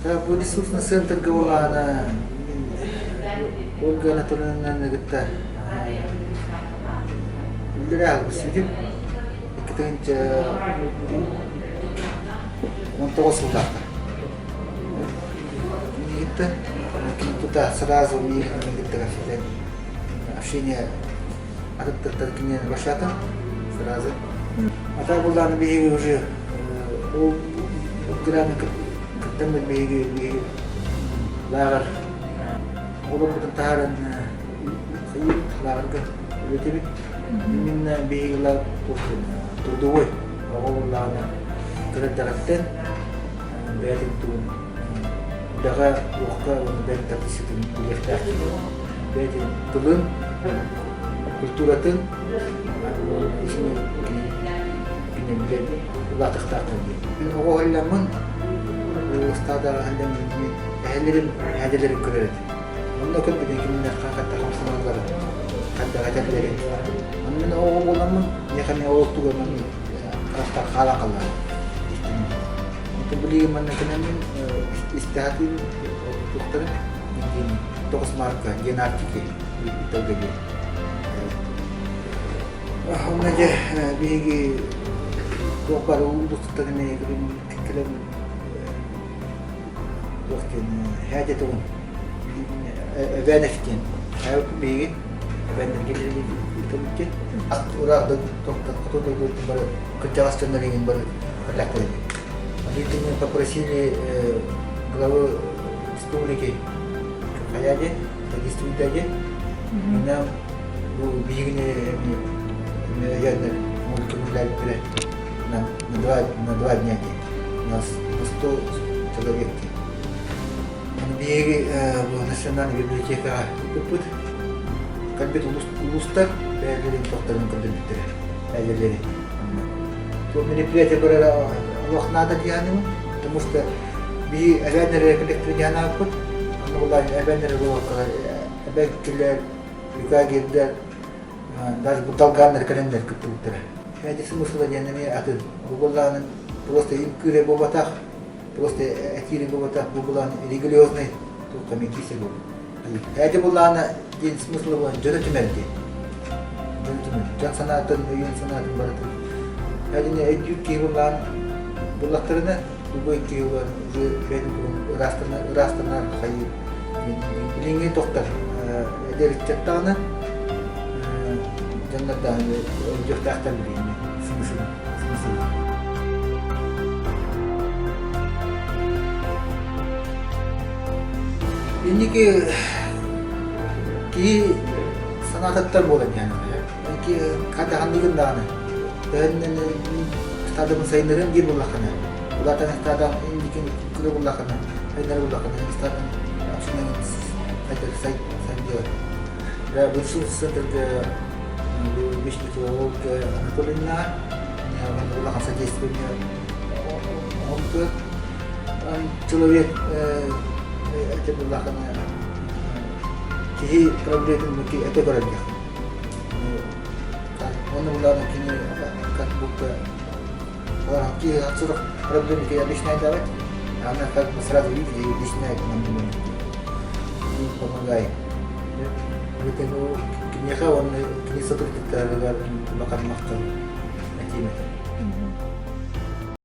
Бу ресурсный центрга буолаана Ольга Анатольевнаны кытта үллэрэ аһылбысыбытым. 2019 сыллаахта. Миигиттэн тута сразу миигин кытта общение атыттартан кинини башлатым сразу. А так буллааны биһиги уже ол граны кыттаммыт биһиги биһиги лааҕыр олорбутун таһааран лааҕырга үлэтибит. Именно биһиги трудовой оҕо буллаҕына кыра эрдэҕиттэн бэйэтин тугун үлэҕэ туохха уонна бэйэтин тардысытын билиэхтээх бэйэтин тылын культуратын исини кини билэр улаатыахтаахтар диэн. Мин оҕо уһулламмын ыстаадаҕа уһулламмын мин эһэлэрим эһэдэлэрим көрөр этим. Онно көрбүтүн кинилэр ханна хамсаналларын, хайдах этэллэрин. Онно мин оҕо буоламмын, миэхэ эмиэ ол тугунан харахтар хаалан халлаан истим. Онтон билигин манна кэлэммин истэхатыын туохтарын тоҕус марка диэн Арктики ыытарга диэн. Онно дьэ биһиги туох баар улуустан эмиэ кэлэн туох диэн һээдьэ тугун эбээнэк диэн биһиги эбээннэргэ ыытабыт ураах хоту дойду бары кырдьаҕас дьоннор иҥин бары элэктэр Они попросили главы республики Хайаде, содействуйте нам бу биһигини көмүллээбиттэрэ на 2 дня нас на 100 человек Биһиги национальный библиотекаҕа ыыппыппыт. Кэлбит улуустар бэйэлэрин тохторун көрдөрбүттэрэ. Бэйэлэри. Туох мероприятие барара олох наада диэханимын, потому что биһи эбээннэр коллектив диэн ааппыт. Онно булаан эбээннэр буолуохтара эбэҥкилэр, юкагирдэр, даже бу долганнар кэлэннэр кыттыбыттара. Эти смысла диэн эмиэ атын. Бу буоллаҕына просто үҥкүүрэ буолбатах, просто этиирэ буолбатах, бу булаан религиозный туохха киирсэ буолбут. Эти буллаана диэн смысла буолан дьону түмэр диэн. Дьону түмэр. Дьон санаатын, өйүн санаатын барытын. Эдини өйдүүр киһи буллаан буллахтарына любой киһи булан уже бэйэтин тугун ыраастанар, ыраастанар хайыы. Билиҥҥи тохтор эдэр ыччаттаҕына дьоннор даҕаны өйдүөхтээхтэр билиҥҥи смыслын смыслын. Инники киһи санаатыттан буолан иһэн ханныгын даҕаны төһөннөн ыстаадабын сайыннарыам диир буоллаххына улаатан ыстаадаҕын инникин кыра буоллаххына сайыннарар буоллаххына ыстаадан сайдар сайдыа. Бу центрга Вишникова Ольга Анатольевна улахан содействие оҥорбут человек этэ буоллахына киһи проблематын этэ көрөр диэх. Онно буллаҕына кини как будто киһи сорох проблемы киһи объясняет давать, а она как бы сразу видит и объясняет нам и помогает. Киниэхэ уонна кини сотрудниктарыгар улахан махтал этиим этэ.